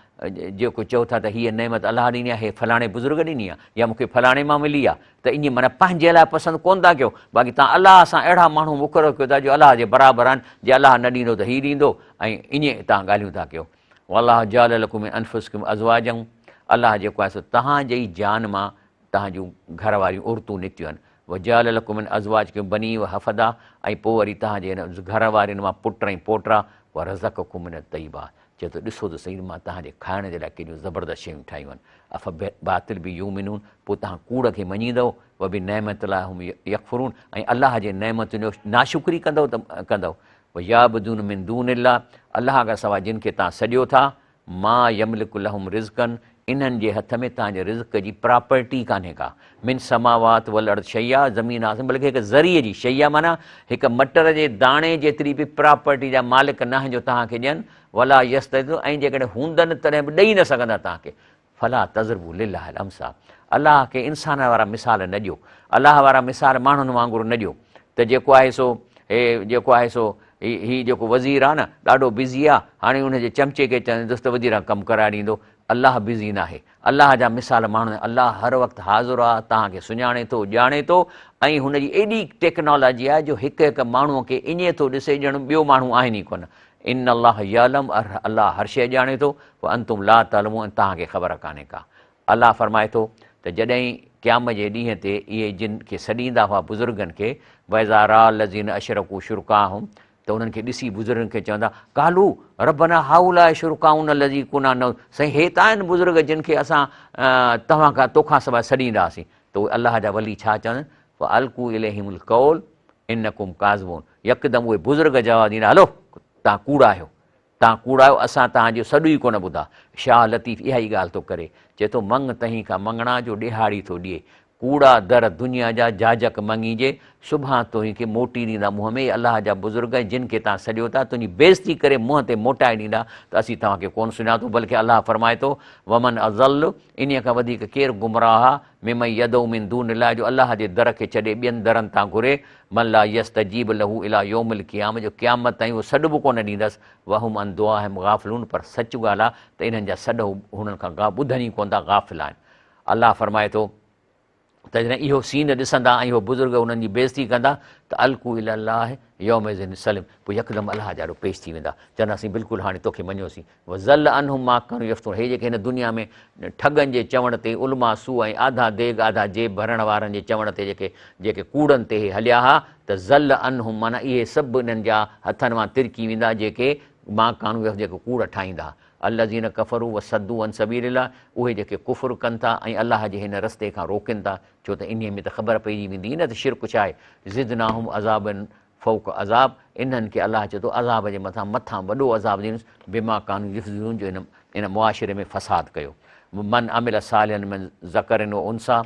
جيڪو چئو ٿا ته هيء نعمت الله ڏني آ، هيء فلاڻي بزرگ ڏني آ يا مون کي فلاڻي مان ملي آ، ته ائين معنيٰ پنهنجي لاء پسند ڪونه ٿا ڪيو، باقي توهان الله سان اهڙا ماڻهو مقرر ڪيو ٿا جو الله جي برابر آهن، جي الله نه ڏيندو ته هي ڏيندو ۽ ائين توهان ڳالهيون ٿا ڪيو. والله جعل لڪم من انفسڪم ازواجا الله جيڪو آهي سو توهان جي ئي جان مان توهان جون گهر واريون عورتون نڪتيون آهن. وجعل لڪم من ازواجڪم بنين وحفدا ۽ پوء وري توهان جي هن گهر وارين مان پٽ ۽ پوٽا ورزقڪم من الطيبات چئي ٿو ڏسو ته سهي مان توهان جي کائڻ جي لاء ڪيڏيون زبردست شيون ٺاهيون آهن افباطل به يؤمنون پوء توهان ڪوڙ کي مڃيندؤ وبنعمت الله هم يڪفرون ۽ الله جي نعمتن جو ناشڪري ڪندؤ ته ڪندؤ ويعبدون من دون الله الله کان سواء جن کي توهان سڏيو ٿا ما يملڪ لهم رزقا انهن جي هٿ ۾ توهان جي رزق جي پراپرٽي ڪانهي ڪا، من سماوات والارض شيئا زمين آسمان بلڪه هڪ ذري جي، شيئا معنيٰ هڪ مٽر جي داڻي جيتري به پراپرٽي جا مالڪ ناهن جو توهان کي ڏين، ولا يستطيعون ۽ جيڪڏهن هوندن تڏهن به ڏئي نه سگهندا توهان کي، فلا تضربوا لله الامثال الله کي انسانن وارا مثال نه ڏيو، الله وارا مثال ماڻهن وانگر نه ڏيو ته جيڪو آهي سو هي جيڪو آهي سو هي هي جيڪو وزير آ نه ڏاڍو بزي آ هاڻي ان جي چمچي کي چوندس ته وزير کان ڪم ڪرائي ڏيندو الله بزي ناهي الله جا مثال ماڻهن الله هر وقت حاضر آ توهان کي سڃاڻي ٿو ڄاڻي ٿو ۽ هن جي ايڏي ٽيڪنالاجي آ جو هڪ هڪ ماڻهو کي ائين ٿو ڏسي ڄڻ ٻيو ماڻهو آهن ئي ڪونه ان الله يعلم الله هر شيء ڄاڻي ٿو وانتم لا تعلمون ۽ توهان کي خبر ڪانهي ڪا الله فرمائي ٿو ته جڏهن قيامت جي ڏينهن تي اهي جن کي سڏيندا هئا بزرگن کي واذا راء الذين اشرڪوا شرڪاءهم ته انهن کي ڏسي بزرگن کي چوندا قالوا ربنا هؤلاء شرڪاؤنا الذي كنا ندعو سائين هي ته آهن بزرگ جن کي اسان توهان کان توکان سواء سڏيندا هئاسين ته اهي الله جا ولي ڇا چوندا فالقوا اليهم القول انڪم ڪاذبون يڪدم اهي بزرگ جواب ڏيندا هلو توهان ڪوڙا آهيو توهان ڪوڙا آهيو، اسان توهان جو سڏ ئي ڪونه ٻڌا. شاهه لطيف اها ئي ڳالهه ٿو ڪري. چئي ٿو، مڱ تنهين کان مڱڻا جو ڏيهاڙي ٿو ڏئي. ڪوڙا در دنيا جا جاجڪ مڱيجي، سڀان توهين کي موٽي ڏيندا منهن ۾، اي الله جا بزرگ ۽ جن کي توهان سڏيو ٿا، تنهنجي بيعزتي ڪري منهن تي موٽائي ڏيندا ته اسين توهان کي ڪونه سڃاتو، بلڪه الله فرمائي ٿو، ومن اضل، انهيء کان وڌيڪ ڪير گمراهه آ، ممن يدعو من دون الله جو الله جي در کي ڇڏي ٻين درن تان گهري، من لا يستجيب له الي يوم القيامة جو قيامت تائين اهو سڏ به ڪونه ڏيندس، وهم عن دعائهم غافلون پر سچ ڳالهه آ ته انهن جا سڏ هو هنن کان ٻڌن ئي ڪونه ٿا غافل آهن. الله فرمائي ٿو. ته جڏهن اهو سين ڏسندا ۽ اهو بزرگ انهن جي بيعزتي ڪندا ته القوا الي الله يومئذ السلم پوء يڪدم الله جي آڏو پيش ٿي ويندا چونداسين بلڪل هاڻي توکي مڃيوسين وضل عنهم ما ڪانوا يفترون هي جيڪي هن دنيا ۾ ٺڳن جي چوڻ تي علماء سوء ۽ آڌا ديڳ آڌا جيب ڀرڻ وارن جي چوڻ تي جيڪي جيڪي ڪوڙن تي هي هليا ها ته ضل عنهم معنيٰ اهي سڀ انهن جا هٿن مان ترڪي ويندا جيڪي ما ڪانوا يفترون جيڪي ڪوڙ ٺاهيندا ها الذين ڪفروا وصدوا عن سبيل الله اهي جيڪي ڪفر ڪن ٿا ۽ الله جي هن رستي کان روڪين ٿا ڇو ته انهيء ۾ ته خبر پئجي ويندي نه ته شرڪ ڇا آهي زدناهم عذابا فوق عذاب انهن کي الله چئي ٿو عذاب جي مٿان مٿان وڏو عذاب ڏيندس بما ڪانوا يفسدون جو ان معاشري ۾ فساد ڪيو من عمل صالحا من ذڪر و انثيٰ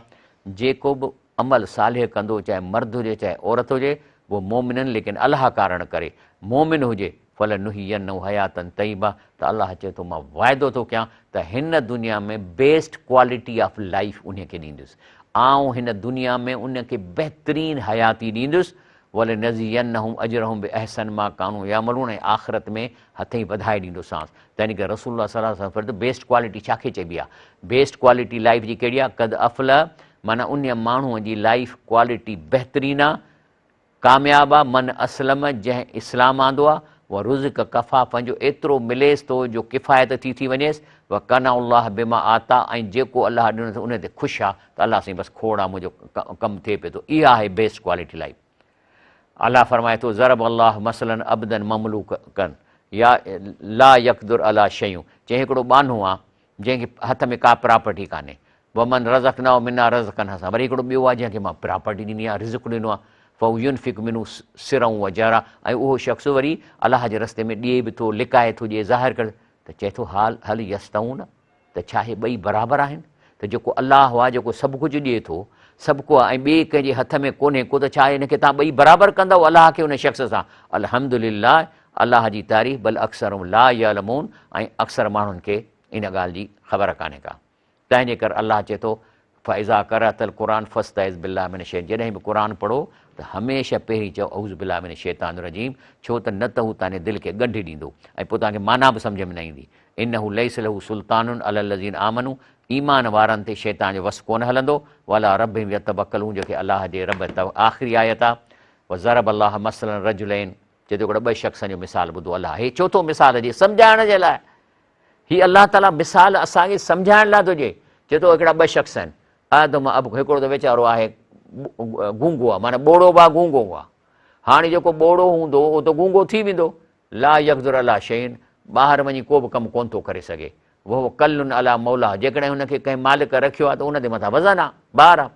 جيڪو به عمل صالح ڪندو چاهي مرد هجي چاهي عورت هجي اهو مؤمنن ليڪن الله ڪارڻ ڪري مؤمن هجي فلنحيينه حياة طيبه ته الله چئي ٿو مان وعدو ٿو ڪيان ته هن دنيا ۾ بيسٽ ڪوالٽي آف لائيف انهي کي ڏيندس آئون هن دنيا ۾ ان کي بهترين حياتي ڏيندس ولنجزينهم اجرهم باحسن ما ڪانوا يعملون ۽ آخرت ۾ هٿئين وڌائي ڏيندوسانس تنهن ڪري رسول الله صلي الله عليه وسلم فرمايو ته بيسٽ ڪوالٽي ڇا کي چئبي آهي بيسٽ ڪوالٽي لائيف جي ڪهڙي آهي قد افلح معنيٰ انهيء ماڻهوء جي لائيف ڪوالٽي بهترين آ، ڪامياب آ، من اسلم جنهن اسلام آندو آ، و رزق ڪفافا جو ايترو مليس ٿو جو ڪفايت ٿي ٿي وڃيس، و قنع الله بما اعطيٰ ۽ جيڪو الله ڏنو اٿس انهيء تي خوش آ ته الله سائين بس کوڙ آ منهنجو ڪم ٿئي پيو ٿو اها آهي بيسٽ ڪوالٽي لائيف. الله فرمائي ٿو ضرب الله مثلا عبدا مملوڪا يا لا يقدر علي شيء چئين هڪڙو ٻانهو آ جنهن کي هٿ ۾ ڪا پراپرٽي ڪانهي، ومن رزقناه منا رزقا حسنا وري هڪڙو ٻيو آهي جنهن کي مان پراپرٽي ڏني آهي، رزق ڏنو آهي، فهو ينفق منه سرا وجهرا ۽ اهو شخص وري الله جي رستي ۾ ڏئي به ٿو، لڪائي ٿو ڏئي، ظاهر ڪري ته چئي ٿو حال هل يستوون ته ڇا اهي ٻئي برابر آهن؟ ته جيڪو الله آهي جيڪو سڀ ڪجهه ڏئي ٿو، سڀ ڪو آهي ۽ ٻئي ڪنهن جي هٿ ۾ ڪونهي ڪو ته ڇا ان کي توهان ٻئي برابر ڪندؤ الله کي ان شخص سان؟ الحمدلله الله جي تعريف بل اڪثرهم لا يعلمون ۽ اڪثر ماڻهن کي ان ڳالهه جي خبر ڪانهي ڪا. تنهن جي ڪري الله چئي ٿو، فاذا قرأت القرآن فاستعذ بالله من الشيطان جڏهن به قرآن پڙهو ته هميشه پهرين چئو اعوذ بالله من الشيطان الرجيم ڇو ته نه ته هو توهان جي دل کي ڳنڍي ڏيندو ۽ پوء توهان کي معنيٰ به سمجهه ۾ نه ايندي. انه ليس له سلطان علي الذين آمنوا ايمان وارن تي شيطان جو وس ڪونه هلندو وعلي ربهم يتوڪلون جيڪي الله جي رب آخري آيت آ وضرب الله مثلا رجلين چئي ٿو هڪڙا ٻه شخصن جو مثال ٻڌو الله هي ڇو ٿو مثال ڏئي سمجهائڻ جي لاء هي الله تعالي مثال اسان کي سمجهائڻ لاء ٿو ڏئي چئي ٿو هڪڙا ٻه شخص آهن احدهما اب هڪڙو ته ويچارو آهي گونگو آهي معنيٰ ٻوڙو به آهي گونگو به آهي هاڻي جيڪو ٻوڙو هوندو اهو ته گونگو ٿي ويندو لا يقدر علي شيء ٻاهر وڃي ڪو به ڪم ڪونه ٿو ڪري سگهي وهو ڪل علي مولاه جيڪڏهن هن کي ڪنهن مالڪ رکيو آهي ته ان تي مٿان وزن آهي، بار آهي.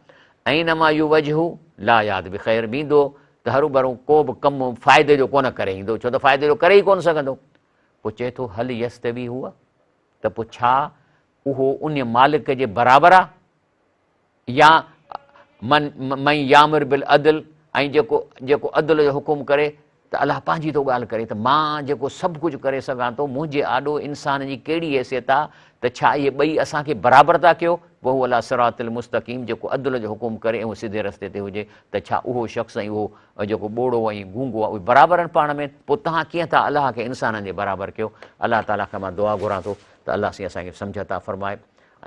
اينما يوجهه لا يات بخير ويندو ته هروڀرو ڪو به ڪم فائدي جو ڪونه ڪري ايندو ڇو ته فائدي جو ڪري ئي ڪونه سگهندو. پوء چئي ٿو هل يستوي هو ته پوء ڇا اهو ان مالڪ جي برابر آهي؟ يا من من يامر بالعدل ۽ جيڪو جيڪو عدل جو حڪم ڪري ته الله پنهنجي ٿو ڳالهه ڪري ته مان جيڪو سڀ ڪجهه ڪري سگهان ٿو منهنجي آڏو انسان جي ڪهڙي حيثيت آ ته ڇا اهي ٻئي اسان کي برابر ٿا ڪيو وهو علي صراط المستقيم جيڪو عدل جو حڪم ڪري ۽ اهو سڌي رستي تي هجي ته ڇا اهو شخص ۽ اهو جيڪو ٻوڙو ۽ گونگو آ اهي برابر آهن پاڻ ۾ پوء توهان ڪيئن ٿا الله کي انسانن جي برابر ڪيو الله تعالي کان مان دعا گهران ٿو ته الله سائين اسان کي سمجهه عطا فرمائي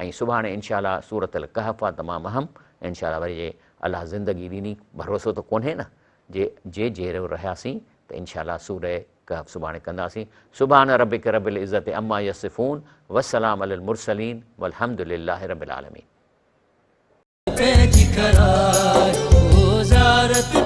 ۽ سڀاڻي انشاء الله سورة الڪهف آ تمام اهم انشاء الله وري جي الله زندگي ڏني ڀروسو ته ڪونهي نه جي جي جيئرو رهياسين ته انشاء الله سورة ڪهف سڀاڻي ڪنداسين سبحان ربک رب العزت عما يصفون وسلام علي المرسلين والحمد لله رب العالمين. پنهنجي ڪرايو زيارت.